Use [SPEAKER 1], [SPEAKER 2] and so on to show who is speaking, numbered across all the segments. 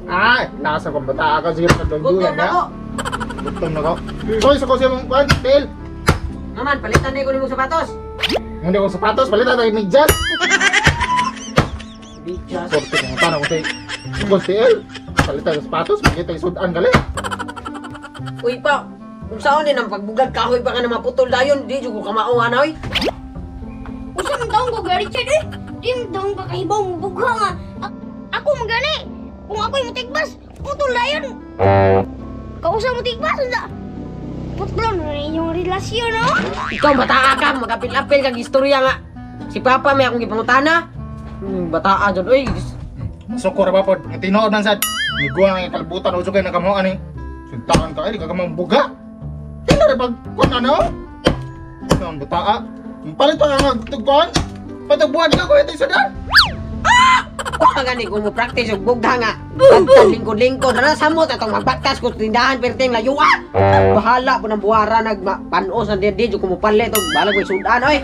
[SPEAKER 1] Ah, nasa kong bata ka sige
[SPEAKER 2] Gutom na ko.
[SPEAKER 1] Gutom na ko. Soy, sa ko siya mong kwan, til.
[SPEAKER 2] Naman, palitan na ko nimong sapatos.
[SPEAKER 1] Hindi ko sapatos, palitan tayo medyas.
[SPEAKER 2] Medyas.
[SPEAKER 1] Sorte kong tanong ko sa'yo. TL, palitan yung sapatos, magkita yung sudan gali.
[SPEAKER 2] Uy pa, kung saan din ang pagbugag kahoy pa ka na maputol dayon, di jud ko kamao ana oy.
[SPEAKER 3] Usa man taong ko Richard eh. Di man taong kakahibaw mo bugha nga. Ako man gani. Kung ako'y mutigbas, putol dayon. Kausa mo tigbas unsa? Putol na inyong relasyon, no?
[SPEAKER 2] Ikaw bataa ka, magapil-apil kag istorya nga. Si Papa may akong gipangutana. Bataa jud oy.
[SPEAKER 1] Masuko ra ba pod? Ang tinuod man sad. Miguan ang kalbutan uso kay nakamuan ni. Sintakan ka ay di ka kamang buga. Tino ra pag kuan ano? Ang bataa. Palit pa nga tugkuan. Patugbuhan ka ko ito sudan.
[SPEAKER 2] Wa gani kung mo practice og bugha nga. Tagtag lingkod-lingkod na samot atong magbaktas ko tindahan perting layuan. Bahala po ng buhara nagpanos na di jud ko mopalit og balag ko sudan oy.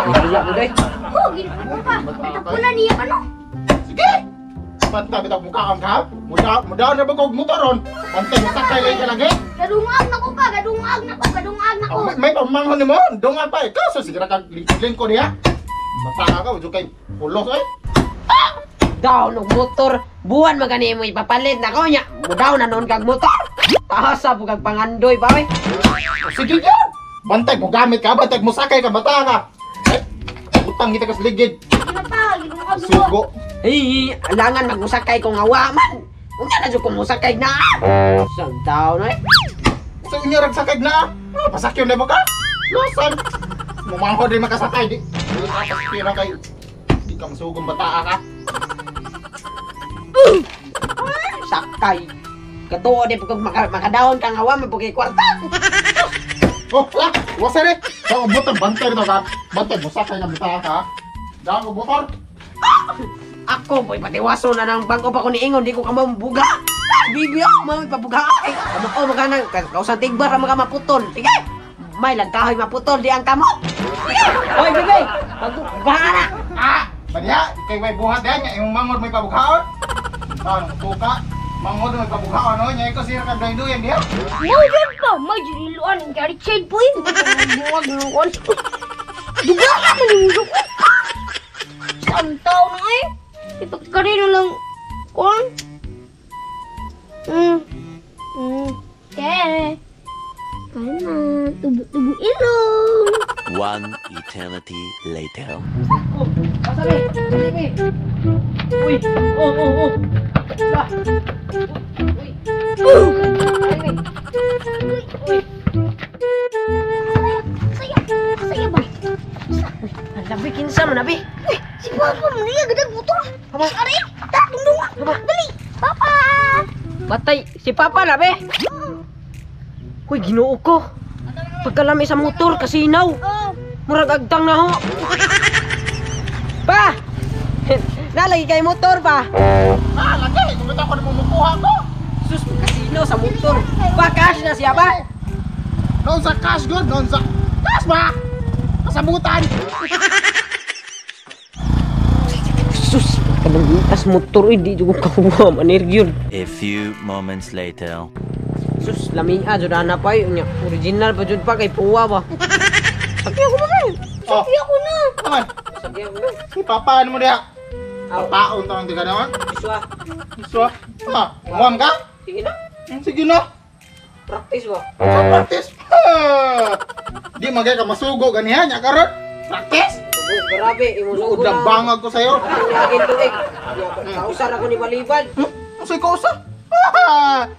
[SPEAKER 2] Wala mo doy.
[SPEAKER 3] Oh, ginoo pa. Katapula niya pa no.
[SPEAKER 1] Sige. Banta bitaw mukha ka. Muda na ba kog motoron? Bantay mo sakay lay ka lagi.
[SPEAKER 3] Gadungag na ko pa, gadungag na ko, gadungag na ko.
[SPEAKER 1] Oh, may pamanghon nimo, dungan pa ikaw so sige ra kag lingkod-lingkod diha. Bata ka ujo kay pulos oy.
[SPEAKER 2] Down og motor, buwan magani mo ipapalit na ko nya. Mudaw na noon kag motor. Taasa po kag pangandoy pa oy.
[SPEAKER 1] Sige gyud. Bantay mo gamit ka, bantay mo sakay ka bata ka. Eh, utang kita ka sa ligid.
[SPEAKER 3] Ginoo pa, ginoo.
[SPEAKER 1] Sugo.
[SPEAKER 2] Ay, alangan magmusakay ko nga wa man. Unya na jud ko musakay na. Sang taon oy.
[SPEAKER 1] Sa inyo ragsakay na. Ah, pasakyon na mo ka? Losan. Mumangko di makasakay di. Di ka kayo. Di ka masugong bataa ka.
[SPEAKER 2] Sakay. Katuo di pag makadahon ka nga wa man pud kay kwarta.
[SPEAKER 1] Oh, la, wasa re. Sa motor bantay rito ka. Bantay mo sakay ka bataa ka. Daan ko motor.
[SPEAKER 2] Ako boy patiwaso na nang bag-o pa ko niingon di ko ka mabuga. Bibi oh, mao pabuga. Ay, kamo magana kausan tigbar ra mga maputol. Sige. May lagkahoy maputol di ang kamot. Sige. Oy bibi, pagbuga na.
[SPEAKER 1] Ah, banya, kay may buhat diyan nya imong mangod may pabughaon. Taon tuka. Mangod may pabughaon no nya ikaw sira ka duyan diha.
[SPEAKER 3] Mo jud pa, may juniluan ang Richard po.
[SPEAKER 2] Buwag nuon.
[SPEAKER 3] Duga ka man yung ko. Saan tao na eh? Ipagkarino lang kuan. Okay. Kalma, tubo-tubo ilong.
[SPEAKER 4] One eternity later.
[SPEAKER 2] Oh, pasali, pasali. Uy, oh, oh, oh. Lah. Uy. Uy.
[SPEAKER 3] Saya, saya ba?
[SPEAKER 2] Ang labi kinsa man abi.
[SPEAKER 3] Uy, si Papa man niya gadag motor.
[SPEAKER 2] Aba.
[SPEAKER 3] Si Ari, ta dungdung. Dali, Papa.
[SPEAKER 2] Patay si Papa labi. Uy, Ginoo ko. Pagkalami sa motor kasinaw.
[SPEAKER 3] Oh,
[SPEAKER 2] Murag agtang na ho. Pa! Nalagi kay motor pa.
[SPEAKER 1] Ah, lagi kung kita ko nimo mukuha ko.
[SPEAKER 2] Sus, kasino sa motor. Pa, cash na siya ba?
[SPEAKER 1] Noon sa cash good, noon sa cash ba? Kasabutan.
[SPEAKER 2] Sus, kanang tas motor hindi jud ko kahuwa man yun.
[SPEAKER 4] A few moments later.
[SPEAKER 2] Sus, lamia jud ana pa yun nya. Original pa jud pa kay puwa ba. Sakya ko ba?
[SPEAKER 1] Oh,
[SPEAKER 3] Sabi ako na.
[SPEAKER 1] naman.
[SPEAKER 2] Sakya ko ba?
[SPEAKER 1] Si Papa ano mo diha?
[SPEAKER 2] Aw,
[SPEAKER 1] Papaon ta di ka naman.
[SPEAKER 2] iswa.
[SPEAKER 1] So, ah, umuam ka?
[SPEAKER 2] Sige na.
[SPEAKER 1] Sige na.
[SPEAKER 2] Practice ba?
[SPEAKER 1] Sa practice. Di magay ka masugo ganiha nya karon. Practice.
[SPEAKER 2] Sugo, grabe imo sugo
[SPEAKER 1] Luod lang
[SPEAKER 2] na.
[SPEAKER 1] bangag ko sayo.
[SPEAKER 2] Ang tuig. Kausa ra ko ni balibad.
[SPEAKER 1] Unsay kausa?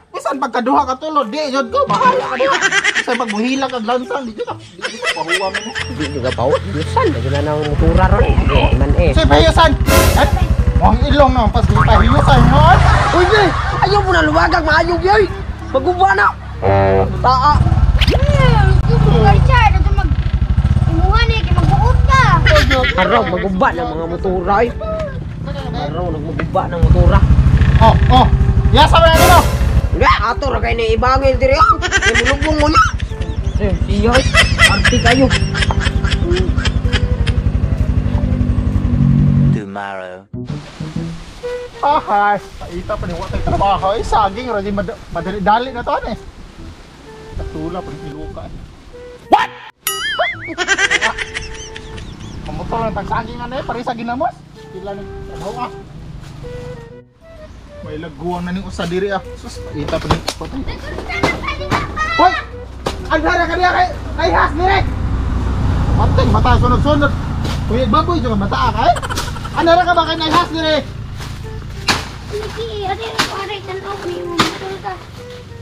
[SPEAKER 1] Bisan pagkaduha ka tulod, di jud ko bahala ka diha. Bisan pag muhila kag lansang, di jud ka. Di jud ka pahuwa mo.
[SPEAKER 2] Di juga pau. Yusan na jud na ang motora ron. Di man eh.
[SPEAKER 1] Unsay pahiyosan? Eh, Muang ilong na pas di pahiyosan mo.
[SPEAKER 2] Uy, be! Ayaw mo na luwagag, maayo gyud. Maguba na. Taa.
[SPEAKER 3] Gusto ko Richard, ato mag imuha ni kay magbuot ka.
[SPEAKER 2] Araw maguba ng mga motora ay. Araw nagmaguba ng motora.
[SPEAKER 1] Oh, oh. Yasa ba na no?
[SPEAKER 2] Nga, ato ra kay ni ibangil diri oh. Kay mulubong mo na. Eh, siya ay. Arte kayo.
[SPEAKER 4] Tomorrow.
[SPEAKER 1] Ahay, Paita pa ni wa tay trabaho eh. Saging ra di madali-dali na to eh. Katula pa ni iluka eh. What? Pamutol lang tag saging ano eh, pare sa ginamos. Pila ni trabaho ah. May laguang na ning usa diri ah. Sus, paita pa ni patay. Hoy! Andara ka diya kay kay has dire. Matay mata sunod-sunod. Kuya baboy jud mata ka eh. Andara ka ba kay has dire?
[SPEAKER 3] Niki, ate, pare, tanaw ko yung motor ka.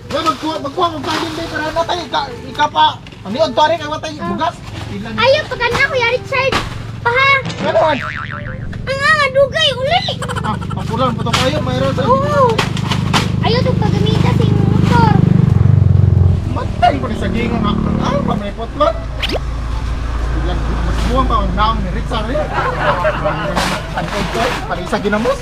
[SPEAKER 1] Ya magkuha kog saging day para natay ika pa. Paniod to kay watay bugas.
[SPEAKER 3] Ayaw pagkana ko Kuya Richard. Paha.
[SPEAKER 1] Ganon.
[SPEAKER 3] Ang nga dugay uli.
[SPEAKER 1] Ah, papulan pa to kayo mayroon sa.
[SPEAKER 3] Oo. Ayaw to pagamita sa imong motor.
[SPEAKER 1] Matay pa ni saging nga. Ah, pa may potlot. Ilang mas buwang pa ang naong ni Richard eh. Tangkod ko, pare sa ginamos.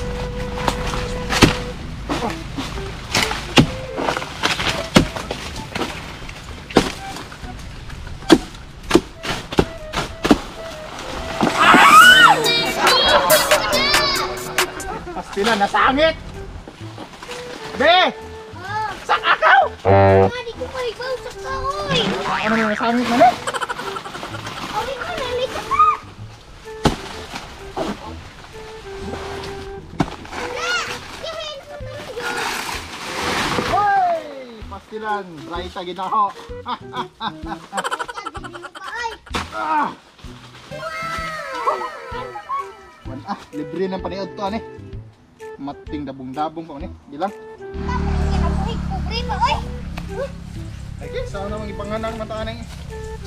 [SPEAKER 1] Pastila, nasangit! Be!
[SPEAKER 3] Oh,
[SPEAKER 1] Sak akaw!
[SPEAKER 3] nga di ko kahibaw sa kaoy.
[SPEAKER 1] Ano na nasangit na ni?
[SPEAKER 3] Oy, ko nalika ka. Ala, kihin ko na yun.
[SPEAKER 1] Hoy! Pastilan, raita ginaho.
[SPEAKER 3] Ay.
[SPEAKER 1] Ah! Wan ah, libre ng paniod to ani. Mating dabong-dabong pa ani. Bilang.
[SPEAKER 3] Kinabuhi, pobre pa, oy.
[SPEAKER 1] Okay, sa ano mang ipanganak mata ani.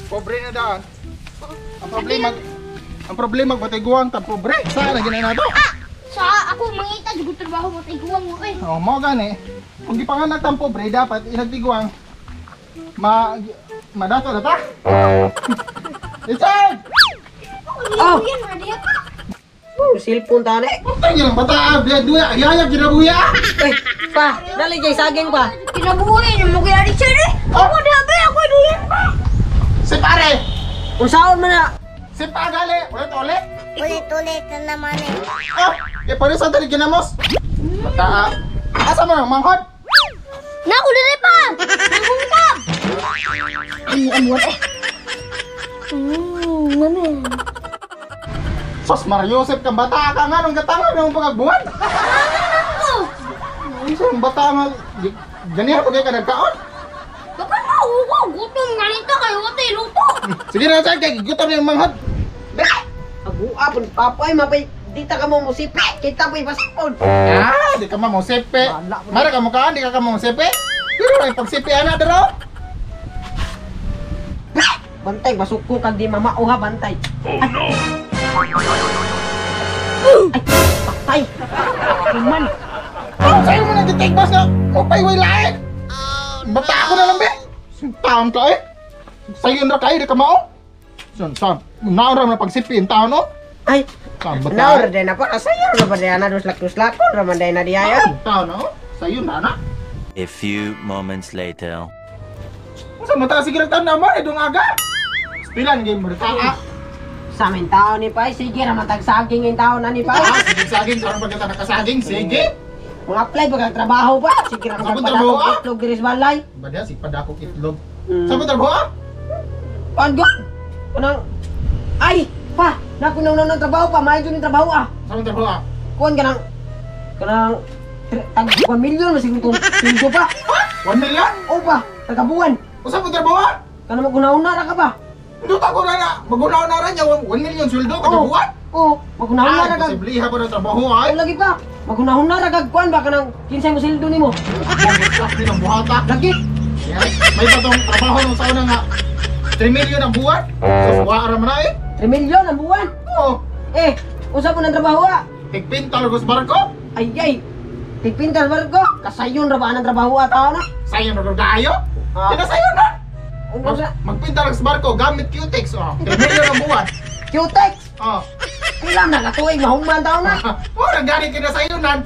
[SPEAKER 1] Pobre na daan. Ang problema batay guwang ta pobre. Saan na ginay nato?
[SPEAKER 3] Ah, sa ako mangita jud trabaho mo tay guwang mo eh.
[SPEAKER 1] Oh, mo gani. Kung gipanganak tang pobre dapat inagtiguang ma madato na ta. Richard!
[SPEAKER 3] Oh, yan ra diha ka.
[SPEAKER 2] Oh, cellphone ta ni.
[SPEAKER 1] Putang ina bata, biya duya, ayayag ginabuya.
[SPEAKER 2] Uy, pa, dali kay saging pa.
[SPEAKER 3] Kinabuhi na mo Kuya Richard eh. Ako diha be, ako duyan pa.
[SPEAKER 1] Si pare,
[SPEAKER 2] Unsaon man na?
[SPEAKER 1] si pagali, ulit ulit.
[SPEAKER 3] Ulit-ulit na naman eh.
[SPEAKER 1] Ah, eh pare sa dali ginamos. Bata, asa man ang manghod?
[SPEAKER 3] Na ako dili pa. Nangungkab. Ay, ano eh. Mami.
[SPEAKER 1] Sos Mariosep kang bata ka nga nung katangan ng pagbuwan.
[SPEAKER 3] Ako.
[SPEAKER 1] Isa ang bata nga ganiha ko kay ka nagkaon.
[SPEAKER 3] Baka mauko, gutom nga nito kayo watay luto.
[SPEAKER 1] Sige na sa kay gutom yung manghod.
[SPEAKER 2] Agua pun papay mapay dita ka mo musipi. Kita po ipasipon.
[SPEAKER 1] Ah, di ka ma mo sepe. Mara ka mo kaan, di ka mo sepe. Pero ay pagsepe ana dero.
[SPEAKER 2] Bantay basuko kag di mamao ha bantay. Oh no. Ay, patay. Kuman.
[SPEAKER 1] Oh, sa'yo mo nagtitig boss na. Upay way lain. Bata ako na lang be. Taon ka eh. Sayon ra kayo di ka mao. San san. Naon ra na pagsipi in taon no.
[SPEAKER 2] Ay,
[SPEAKER 1] Taon bata.
[SPEAKER 2] naor din ako. Asayo ra ba na duslak-duslakon ra man na diya.
[SPEAKER 1] Taon no. Sayon na na.
[SPEAKER 4] A few moments later.
[SPEAKER 1] Unsa mo ta sige ra taon naman eh dong aga. Pilan gyud mo ta.
[SPEAKER 2] Sa amin tao ni Pai, sige ra man tagsaging in tao na ni Pai.
[SPEAKER 1] Ah, sige saging karon pag kita nakasaging sige.
[SPEAKER 2] Mga apply pa kag trabaho pa. Sige ra
[SPEAKER 1] Sa
[SPEAKER 2] man
[SPEAKER 1] trabaho, ah?
[SPEAKER 2] itlog diri sa balay.
[SPEAKER 1] Ba diya si padakok itlog. Sa mo trabaho ah?
[SPEAKER 2] Pan go. Kanang ay pa, nakunaw na ng trabaho pa, maayo jud trabaho ah.
[SPEAKER 1] Sa mo trabaho ah?
[SPEAKER 2] Kuan kanang kanang tag 1 million masiguro tong sweldo pa.
[SPEAKER 1] 1 million?
[SPEAKER 2] O pa, tagabuan.
[SPEAKER 1] Usa mo trabaho ah?
[SPEAKER 2] Kanang maguna-una ra ka ba?
[SPEAKER 1] Hindi ta ko na na. Magunaw na ra niya 1 million sweldo kada buwan.
[SPEAKER 2] Oh, maguna-una ra
[SPEAKER 1] Ay,
[SPEAKER 2] ka.
[SPEAKER 1] posible ha pa ng trabaho ay.
[SPEAKER 2] Ay lagi pa. Maguna-una ra kag kuan ba kanang kinsay mo sweldo nimo?
[SPEAKER 1] Di ng buhata.
[SPEAKER 2] Lagi.
[SPEAKER 1] May pa tong trabaho nung sa una nga 3 million ang buwan. So, buwa ra man na eh.
[SPEAKER 2] 3 million ang buwan.
[SPEAKER 1] Oo.
[SPEAKER 2] Eh, unsa po ng trabaho ah?
[SPEAKER 1] Tigpintal ko sa barko.
[SPEAKER 2] Ay ay. Tigpintal barko, kasayon ra ba ang trabaho ah tao na?
[SPEAKER 1] Sayon ra kaayo.
[SPEAKER 2] Ah.
[SPEAKER 1] Kina sayon na.
[SPEAKER 2] Unsa
[SPEAKER 1] Magpintal sa barko gamit Cutex oh. 3 million ang buwan.
[SPEAKER 2] Cutex.
[SPEAKER 1] Oh.
[SPEAKER 2] Kailan na katuig mahungman tao na.
[SPEAKER 1] Oh, nagani kina sayonan.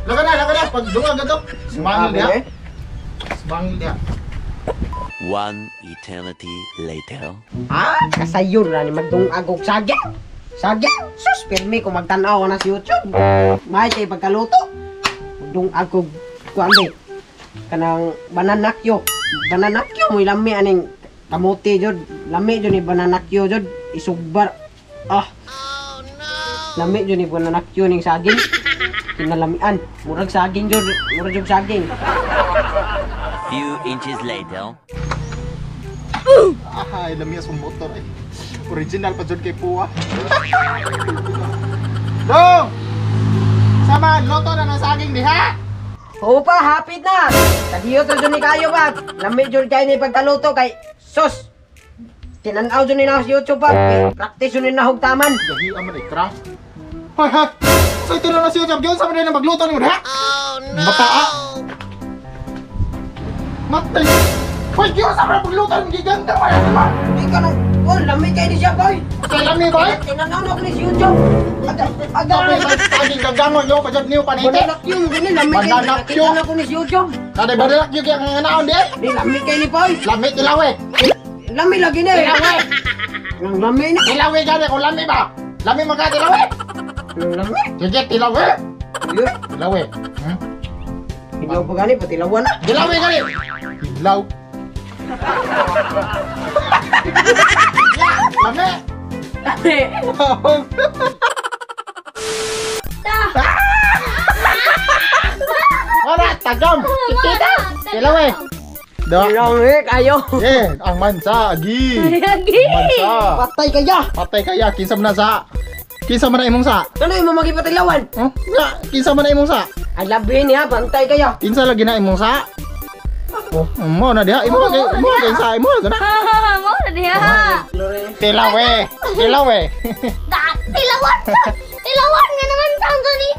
[SPEAKER 1] Laga na, laga na pag dunga gadto. Sumangil diha. Sumangil diha.
[SPEAKER 4] One eternity later.
[SPEAKER 2] Ah, kasayon ra ni magdungag og saging. Saging. Sus, pirmi ko magtan-aw na sa YouTube. May kay pagkaluto. Dung ako kuan be. Kanang banana Q. Banana Q mo lami aning kamote jud. Lami jud ni banana Q jud. Isugbar. Ah. Oh no. Lami jud ni banana Q ning saging. Kinalamian. Murag saging jud, murag jud saging.
[SPEAKER 4] Few inches later.
[SPEAKER 1] Ay, lami sa motor ay. Original pa jud kay Puwa. Dong! Sama, loto na ng saging diha!
[SPEAKER 2] Oo pa, hapit na. Kadiyot ra jud ni kayo ba. Lami jud kay ni pagkaluto kay sos. Tinanaw jud ni na sa YouTube pa. Practice jud ni nahog taman.
[SPEAKER 1] Gahi man ay crank. Hoy ha! Sa ito na siya jam sa man na magluto nimo diha. Oh no. Mataa. Matay. Hoy, gyud sa man magluto nimo giganda pa yan.
[SPEAKER 2] Di ka nang, oh, lami kay ni siya boy.
[SPEAKER 1] Sa lami boy.
[SPEAKER 2] Tinanaw na ko ni sa YouTube. Aga, aga.
[SPEAKER 1] Sabi sa saging gagamon yo pa jud niyo panite.
[SPEAKER 2] Banana Q, gani lami kay.
[SPEAKER 1] Banana Q.
[SPEAKER 2] Nakita na ko ni sa YouTube.
[SPEAKER 1] Kada banana Q kaya nga naon di.
[SPEAKER 2] Di lami kay ni boy.
[SPEAKER 1] Lami tilawe.
[SPEAKER 2] Lami lagi ni.
[SPEAKER 1] Tilawe.
[SPEAKER 2] Nang lami na.
[SPEAKER 1] Tilawe gani kung lami ba? Lami man ka tilawe.
[SPEAKER 2] Nang lami.
[SPEAKER 1] Sige tilawe.
[SPEAKER 2] Uy,
[SPEAKER 1] Tilawe.
[SPEAKER 2] Hilaw pa gani patilawan na.
[SPEAKER 1] Tilawe gani. Hilaw. Lami.
[SPEAKER 2] Lami.
[SPEAKER 3] Ta.
[SPEAKER 1] Wala tagam. Kita. Tilawe. Do.
[SPEAKER 2] Lami kayo.
[SPEAKER 1] Yeah, ang mansa agi.
[SPEAKER 3] Lagi.
[SPEAKER 1] Mansa.
[SPEAKER 2] Patay kaya.
[SPEAKER 1] Patay kaya kinsa man na sa. Kinsa man na imong sa?
[SPEAKER 2] Ano yung mamagipatilawan?
[SPEAKER 1] Oh, nga, kinsa man na imong sa?
[SPEAKER 2] Ang labi niya, bantay kaya.
[SPEAKER 1] Kinsa lagi na imong sa? Oh, mo na diha imo kay mo kay sa imo na.
[SPEAKER 3] Mo na diha.
[SPEAKER 1] Tilawe. Tilawe.
[SPEAKER 3] Ta, tilawan ta. Tilawan nga naman tang ni.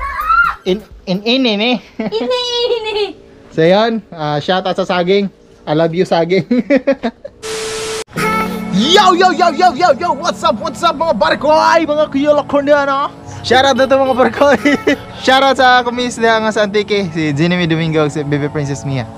[SPEAKER 1] In in ini ni.
[SPEAKER 3] Ini ini.
[SPEAKER 1] So yun, shout out sa saging. I love you saging. Yo yo yo yo yo yo, what's up mga barkoy, mga kuyolokon na no. Shout out na to mga barkoy. Shout out sa kumis na nga sa Antique, si Ginny Domingo, si Baby Princess Mia.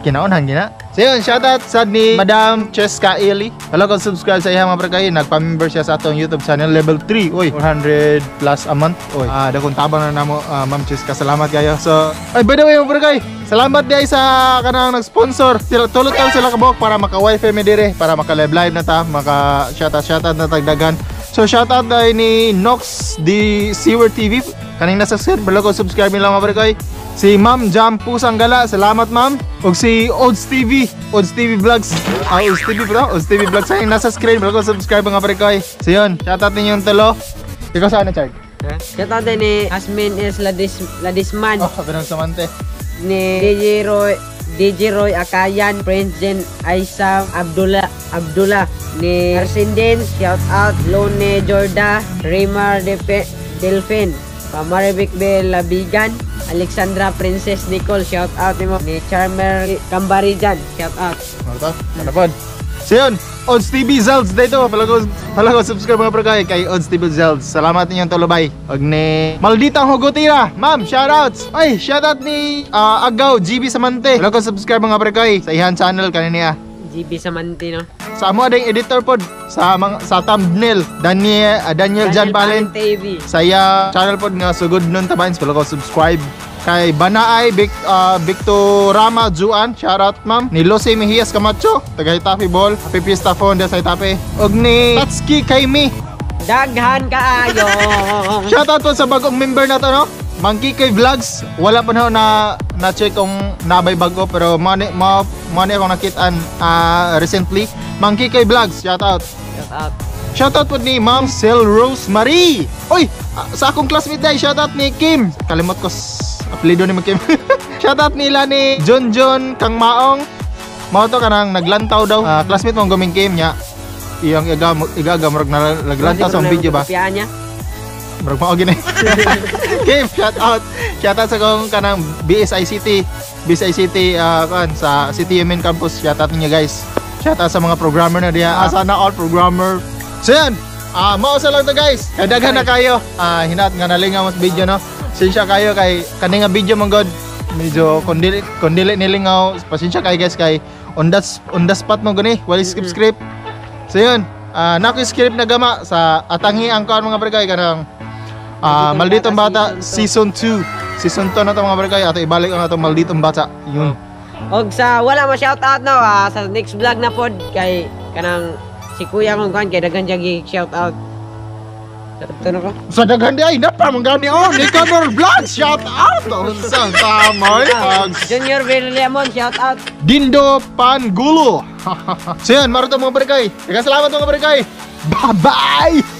[SPEAKER 1] Kinaunhan gina. So yun, shout out sa ni Madam Cheska Eli. Hello kung subscribe sa iya mga barkoy, nagpa-member siya sa atong YouTube channel level 3. Uy, 400 plus a month. Uy, dakong tabang na namo, Ma'am Cheska. Salamat kayo. So, ay by the way mga barkoy, salamat di ay sa kanang nag-sponsor. Sila tulot-tulot sila kabok para maka-wifi mi dire, para maka-live live na ta, maka shoutout na tagdagan. So shoutout dahil ni Nox di Sewer TV. Kaning nasa screen, balo ko subscribe nila mga barkoy. Si Ma'am Jam Pusang Gala, salamat ma'am. Ug si Odds TV, Odds TV Vlogs. Ah, Odds TV bro, Odds TV Vlogs kaning nasa screen, balo ko subscribe mga barkoy. So yun, shoutout ninyong tulo. Ikaw sa ano, Chard?
[SPEAKER 2] Shout out din ni Asmin S. Ladisman,
[SPEAKER 1] Oh, ganun samante.
[SPEAKER 2] ni DJ Roy Akayan, Prince Jen Aisa Abdullah, ni Arsendin, shout out Lone Jorda, Raymar Delphin, Maribik B. Labigan, Alexandra Princess Nicole, shout out nimo ni Charmer Cambarijan, shout out.
[SPEAKER 1] Ano to? Ano pod? So yun, Odds TV Zelds dito. Palago subscribe mga prokay kay Odds TV Zelds. Salamat ninyong tulubay. Og ni Malditang Hugotira. Ma'am, shoutouts. Ay, shoutout ni Agaw GB Samante. Palago subscribe mga prokay sa ihan channel kanina.
[SPEAKER 2] GB Samante no.
[SPEAKER 1] Sa amo ading editor pod sa mga, sa thumbnail Daniel, Jan Palen
[SPEAKER 2] TV.
[SPEAKER 1] Sa iya channel pod nga sugod nun tabains, palago subscribe. Kay Banaay Victorama Juan, shoutout ma'am. Ni Lucy Mejias Camacho, taga Hitafe Ball. Happy Fiesta Phone sa Hitafe. Og ni Tatsuki Kaimi.
[SPEAKER 2] Daghan kaayo.
[SPEAKER 1] Shoutout po sa bagong member na to no. Monkey Kay Vlogs. Wala pa na na-check kung nabay bago pero mo akong nakitaan recently. Monkey Kay Vlogs, shoutout.
[SPEAKER 2] Shoutout.
[SPEAKER 1] Shoutout po ni Ma'am Sel Rose Marie. Oy, sa akong classmate dai, shoutout ni Kim. Kalimot ko apelyido ni Kim. Shoutout nila ni John John Kang Maong. Mao to kanang naglantaw daw. Classmate mong guming Kim nya. Iyang igaga murag naglantaw sa video ba? Murag mao gini. Kim, shoutout. Shoutout sa kong kanang BSICT. BSICT kan sa City Main Campus. Shoutout ninyo guys. Shoutout sa mga programmer na diha. Sana all programmer. So yan, mao sa lang to guys. Kay daghan na kayo. Hinat nga nalingaw mas video no. Pasensya kayo kay kani nga video man god. Medyo kondili nilingaw. Pasensya kayo guys kay on the spot mo gani, wala script. So yun, nako script na gama sa atangi ang kuan mga barkay kanang Malditong Bata Season 2. Season 2 na to, mga barkay. Ato ibalik ang atong malditong bata. Yun.
[SPEAKER 2] Og sa wala mo shout out no, sa next vlog na pod kay kanang si kuya kong kuan kay daghan siya shout out. Ito na ko.
[SPEAKER 1] Sa daghan di ay napa man gani oh Nicanor Vlog shout out. Unsang tama eh.
[SPEAKER 2] Junior Villamon, shout out.
[SPEAKER 1] Dindo Pangulo. So yan, maruto, mga barkay. Daghang salamat, mga barkay. Bye-bye.